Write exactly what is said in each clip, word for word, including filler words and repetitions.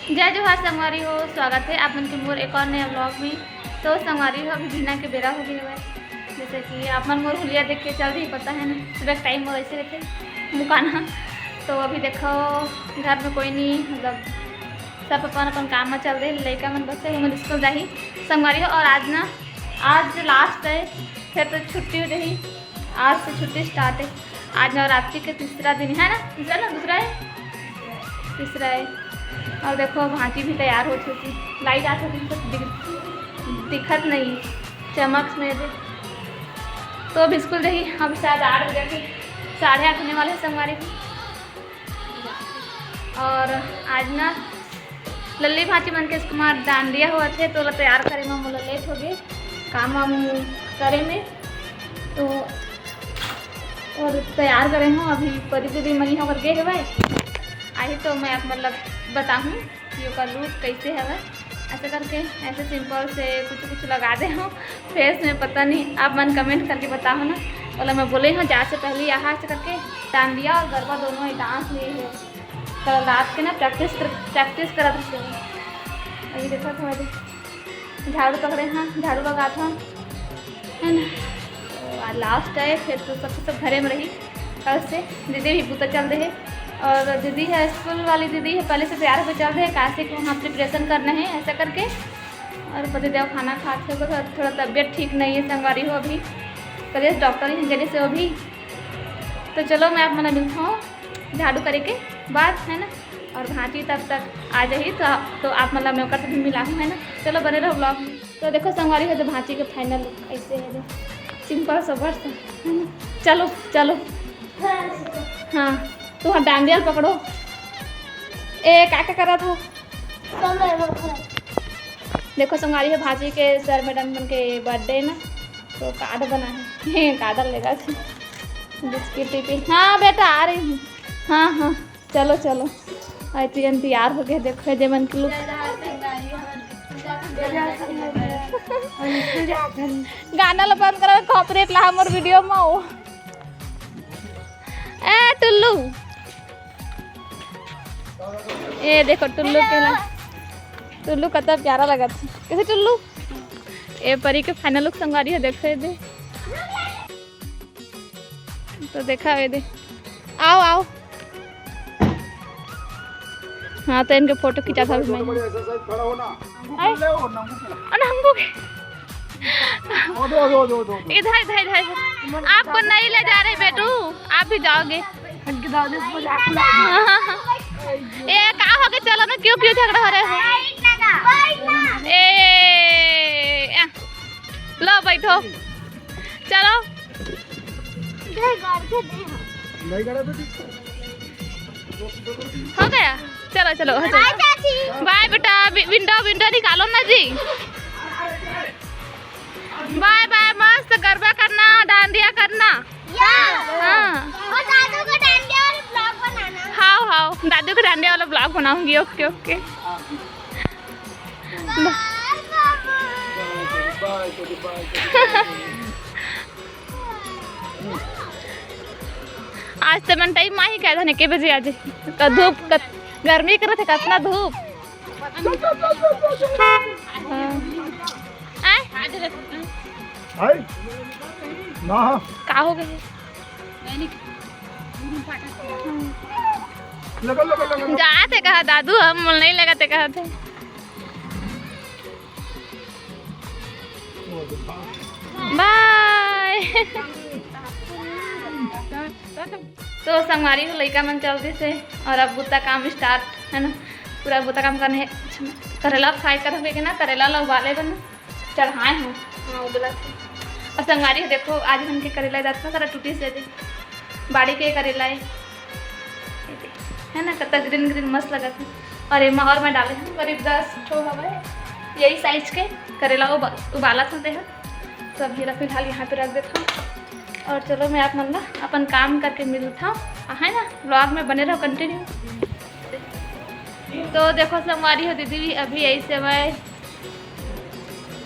जय जोहार संगवारी हो, स्वागत है आप मन के मोर एक और नया vlog में। तो संगवारी हो, अभी बिहना के बेरा हो गए हवय, जैसे कि आप मन मोर हुलिया देख के चल रही, पता है ना, सुबह के time मोर ऐसे रहते मुकाना। तो अभी देखो, घर में कोई नहीं, मतलब सब अपन अपन काम में चल रहे, लड़का मन बच्चे मन स्कूल जाही संगवारी हो। और आज ना, आज last है, फिर तो छुट्टी हो जाही। आज से छुट्टी start है। आज नवरात्रि के तीसरा दिन है ना, तीसरा ना, दूसरा है, तीसरा है। और देखो, भांची भी तैयार हो चुकी, light आ चुकी, कुछ दिख-, दिखत नहीं, चमक में दे। तो अब स्कूल जाही, अब शायद आठ बजे के, साढ़े आठ होने वाले हैं संगवारी को। और आज ना लल्ली भांची मन के स्कूल में डांडिया होवत हे, तो ओला तैयार करे में मोला late हो गए, काम वाम करे में। तो और तैयार करे हूँ, अभी परी दीदी मनी होकर गए हवय, आही तो मैं आप मतलब बताहूँ कि ओकर look कैसे हवय। ऐसे करके ऐसे simple से कुछ कुछ लगा दे हूँ face में, पता नहीं आप मन comment करके बताओ ना। ओला मैं बोले हूँ जा से पहले यहाँ ऐसे करके डांडिया और गरबा दोनों ही dance लिए है। कल रात के ना practice कर, practice करत रहिसे। अभी देखो थोड़ा देर झाड़ू पकड़े हाँ, झाड़ू लगात हाँ, है ना। तो आज last है, फिर तो सब सब घरे में रही। कल से दीदी भी बूता चल रहे, और दीदी है, स्कूल वाली दीदी है, पहले से तैयार होकर चल रहे, काहे से कि वहाँ preparation करना है, ऐसा करके। और पति देव खाना खात है, थोड़ा, थोड़ा तबीयत ठीक नहीं है संगवारी हो अभी, कलेश डॉक्टर ही जगह से अभी। तो चलो, मैं आप मन ला मिलता हूँ झाड़ू करे के बाद, है ना। और भांची तब तक आ जाही, तो आप, तो आप मन ला मैं ओकर से भी मिलाहूँ, है ना। चलो, बने रहो vlog में। तो देखो संगवारी हो, तो भांची के final look ऐसे है, दे simple सोबर सा, है ना। चलो, चलो, हाँ, तुम डांडिया ल पकड़ो। ए, का का करत हो? देखो संगवारी हो, भांची के sir madam मन के birthday ना, तो card बना है। कादर लेगा बिस्किट टिफिन। हाँ बेटा, आ रही हूँ। हाँ, हाँ, चलो, चलो। आई ती तैयार हो गए, देखो जे मन के look। गाना ला बंद करो, copyright ला हमर video में हो। ए टुल्लू, ए देखो टुल्लू के ना, टुल्लू कतना प्यारा लगत हे। कैसे टुल्लू? ए परी के final look संगवारी हो, देखो ये दे। तो देखा ये दे, आओ, आओ। हाँ, तो इनके photo खिंचा था मैं। अरे, अरे, हमको के इधर, इधर, इधर, इधर। आपको नहीं ले जा रहे बेटू, आप भी जाओगे। ए, का हो गया? चलो ना, क्यों, क्यों झगड़ा हो रहे हो? ए, ए, लो बैठो, चलो। हो गया, चलो, चलो, हो, चलो। बाय बेटा, विंडो, विंडो निकालो ना जी। बाय बाय, मस्त गरबा करना, डांडिया करना। हाँ। और दादू का डांडिया वाला vlog बनाना। हाँ, हाँ, दादू का डांडिया वाला vlog बनाऊंगी। OK, OK। आज तो मन time माही कहे धने के बजे आज। धूप गर्मी करत हे, कतना धूप। हाँ। आय? हाय। ना। का हो गए? लगा, लगा, लगा, लगा। जाते कहा दादू, हम मोल नहीं लगाते कहा थे। बाय। तो संगवारी हो, लइका मन चल दिस हे और अब बुता काम start है ना, पूरा बुता काम करने। करेला fry करबे के ना, करेला ला उबाले बर ना चढ़ाए हूँ। हाँ, उबला थे। और संगवारी हो, देखो आज हमके करेला दांत ना सारा टूटी से दे, बाड़ी के करेला है, है ना, कत्ता green green मस्त लगत है। और एमा और मैं डाले हूँ करीब दस ठो हवय, यही size के करेला उबा-, उबाला था। तो अभी ला फिलहाल यहाँ पे रख देता हूँ और चलो मैं आप मन ला अपन काम करके मिलता हूँ, है ना, vlog में बने रहो continue। तो देखो संगवारी हो, दीदी भी अभी यही सेवाए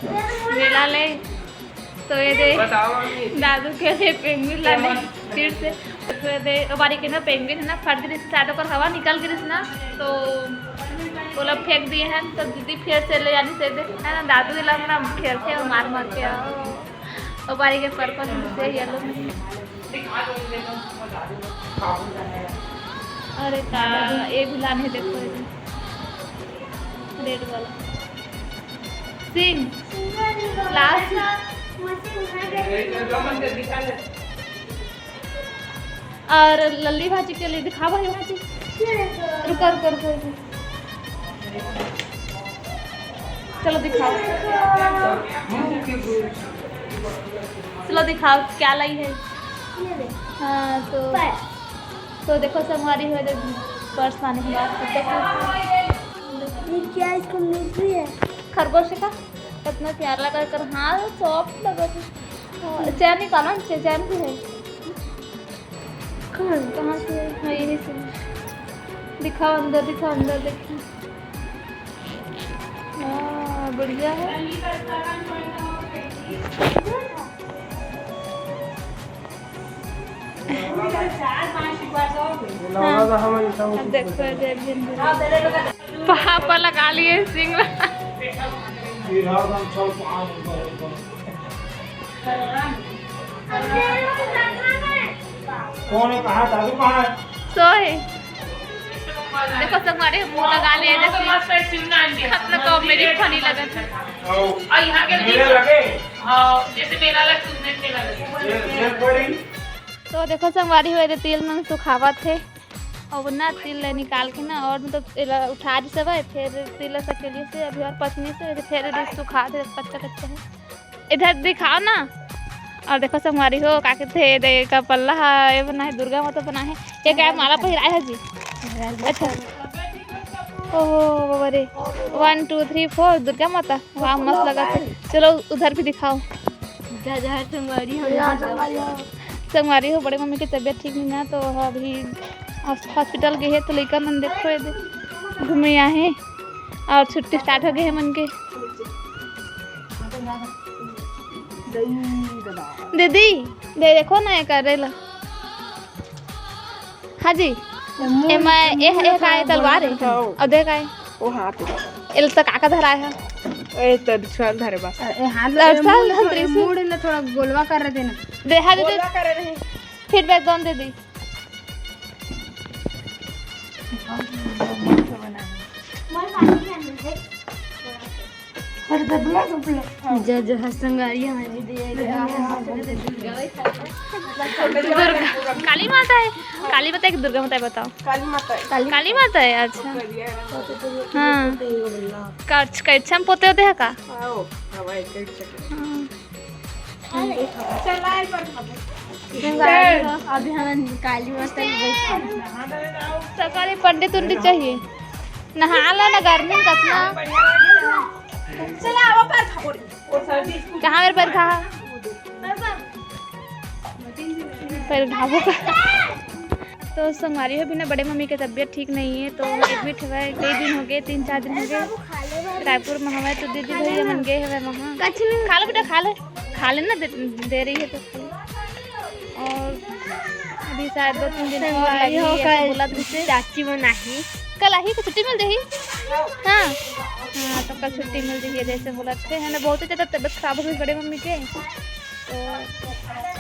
मेला ले, तो ये दे बताओ मम्मी। दादू के लिए penguin लाने फिर से। तो ये दे, हमारी के ना penguin है ना, फट गई थी, शायद ओकर हवा निकल गई थी ना, तो वो अब फेंक दिए हैं तो दीदी फिर से ले जानी से दे, है ना? दादू इला ना खेलते हैं मार मार के। ओ, ओ बारी के पर्पल से येलो में। अरे का, ये भी लाने, देखो ये रेड वाला सिंग लास्ट। और लल्ली भाजी के लिए दिखावा है भाजी। रुका, रुका, रुका, रुका। चलो दिखाओ, चलो दिखाओ क्या लाई है। हाँ, तो तो देखो संगवारी हो, पर्स लाने के बाद तो देखो। ये क्या, इसको मिल रही है? खरगोश का कितना प्यारा लगा कर। हाँ, सॉफ्ट लगा था। हाँ, चैन निकालो ना, चैन भी है। कहाँ? कहाँ से है? हाँ, यही से। दिखाओ अंदर, दिखाओ अंदर, देखिए। हाँ, बढ़िया है। हाँ। अब देखो, ये भी अंदर। पापा लगा लिए सिंग। कौन है? कहाँ? दादू कहाँ है? सो है। देखो, संगवारी मुंह लगा लिए जैसे खतना कॉमेडी फनी लगत है। आओ। और यहाँ के मेला लगे? हाँ, जैसे मेला लगे, उस दिन मेला लगे। ये, ये बड़ी। तो देखो संगवारी हो, ये तिल मन सुखावत हे। और ना तिल ले निकाल के ना, और मतलब एला उठा दी सब है, फिर तिल सकेली से अभी और पचनी से फिर एदे सुखा दे, कच्चा कच्चा है। इधर दिखाओ ना। और देखो संगवारी हो, का कहते हैं, दे का पल्ला है, ये बना है, दुर्गा माता बना है। ये क्या माला पहिराए है जी? अच्छा। ओहो बाबा रे, वन टू थ्री फोर, दुर्गा माता। वाह, मस्त लगा थे। चलो उधर भी दिखाओ। जा, जा, संगवारी हो, जा, जा। संगवारी हो, बड़े मम्मी की तबीयत ठीक नहीं ना, तो अभी हॉस-, हॉस्पिटल गए हैं, तो लइका मन देखो ये दे घूमे आए हैं और छुट्टी स्टार्ट हो गए है मन के। दीदी, दे देखो ना ये करे ला। हाँ जी। मुंह, एमा, एह, एह का है, तलवार है। हाँ। और देख आए। ओ हाथ। एल तक आका धराए है। ए, तो छुआ धरे बस। ए, हाथ लड़सा, ए, मुंह, लड़सा, ए, त्रिशूल। मुंह ना थोड़ा गोलवा कर रहे थे ना। दे, हाँ, दे, दे। गोलवा कर रहे हैं। फीडबैक दो, दे दी। जय जय संगवारी हमारी दीदी है। दुर्गा, काली माता है, काली माता है कि दुर्गा माता है, बताओ। काली माता है। काली माता है, अच्छा। हाँ। कच-, कैचम पोते होते हैं का? हाँ। अभी हम काली माता के बैठा। सकाले पंडित उंडित चाहिए, नहा लो ना, गर्मी में कतना। चला, वो पर खा बोरी। कहाँ मेरे पैर खा? पैर घावो का। तो संगवारी हो, बिना बड़े मम्मी के तबीयत ठीक नहीं है, तो एडमिट हुआ है, कई दिन हो गए, तीन चार दिन हो गए, रायपुर में हवे, तो दीदी भैया मन गए हवे वहाँ। कछ नहीं। खा लो बेटा, खा ले, खा ले ना, दे, दे रही है तो खा ले। और अभी शायद दो तीन दिन और संगवारी लगी, हो, ऐसे कल बोलत रहिसे। चाची मन आही। कल आही तो छुट्टी मिल जाही। हाँ, हाँ, तो कल छुट्टी मिल जाही, जैसे बोलत थे, है ना, बहुत ही ज्यादा तबीयत खराब हो गई बड़े मम्मी के, तो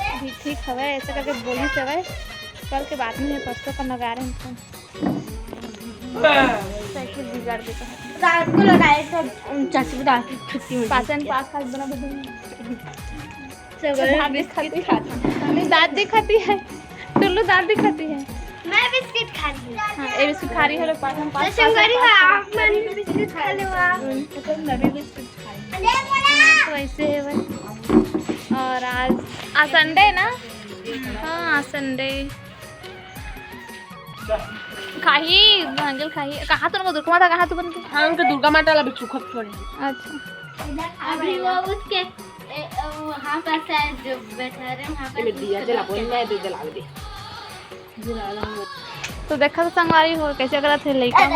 अभी ठीक हवे, ऐसे करके बोली से हवे। कल के बात नहीं है, परसों का लगा रहे हैं फोन। साइकिल बिगाड़ देता है। रात को लगाए थे, चाची को रात की छुट्टी मिली। पास एंड पास खास बना बदल। सब दादी बिस्किट खाती है। दादी खाती है। टुल्लू दादी खाती है। मैं बिस्किट खा रही हूँ। हाँ, ये बिस्किट खा रही है, लोग पास एंड पास, तो पास एंड संगवारी पास। हाँ, आप मन बिस्किट खा लो आप। हम्म, तो मैं भी बिस्किट खाई। अरे बोला। तो ऐसे है भाई। और आज, आज संडे ना? हाँ, आज संडे। खाही, भांगल खाही। कहाँ तुमको दुर्गा माता, कहाँ तुमन के? हाँ, उनके दुर्गा माता ला भी चुखत थोड़े। अच्छा। अभी वो उसके, ए, वहाँ पर शायद जो बैठा रहे, वहाँ पर ये दिया जला, बोल, मैं दे जला दे। तो देखा तो संगवारी हो, कैसे करत हे लइका मन।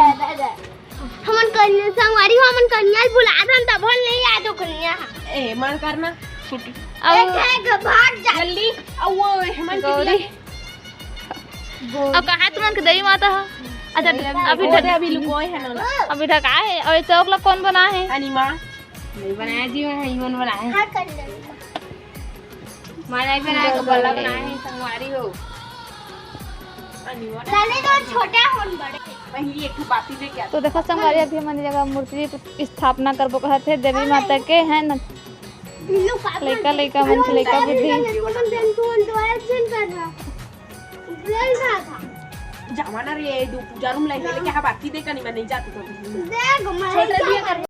हमन कन्या, संगवारी हो, हमन कन्या ल बुला दन, तब हम नहीं आ दो कन्या। ए, मन करना, छुट्टी। अब एक है, ग-, भाग जा। जल्दी, अब वो हेमंत गौरी। अब कहाँ तुमन के देवी माता ह? अच्छा, अभी अभी ढक-, अभी लुकोय हे ना। अभी ढकाय हे। अउ ए चौक ला कोन बनाय हे? अनिमा। नहीं बनाया जी, मैं ही मन बनाया है। हाँ, कर ले। मैं नहीं बनाया, तो बल्ला बनाया है, संगवारी हो। अनिमा। चले तो छोटा होन बड़े। पहली एक ठो बाती लेके आ। तो देखो संगवारी, अभी हमन जगह मूर्ति स्थापना करबो कहत हे देवी माता के, है ना? लइका, लइका मन के लइका बुद्धि। जमाना रे, दू पूजा रूम लाइके लेके हा बाती दे कनी, मैं नहीं जाती तो। देख, मैं छोटे दिया कर।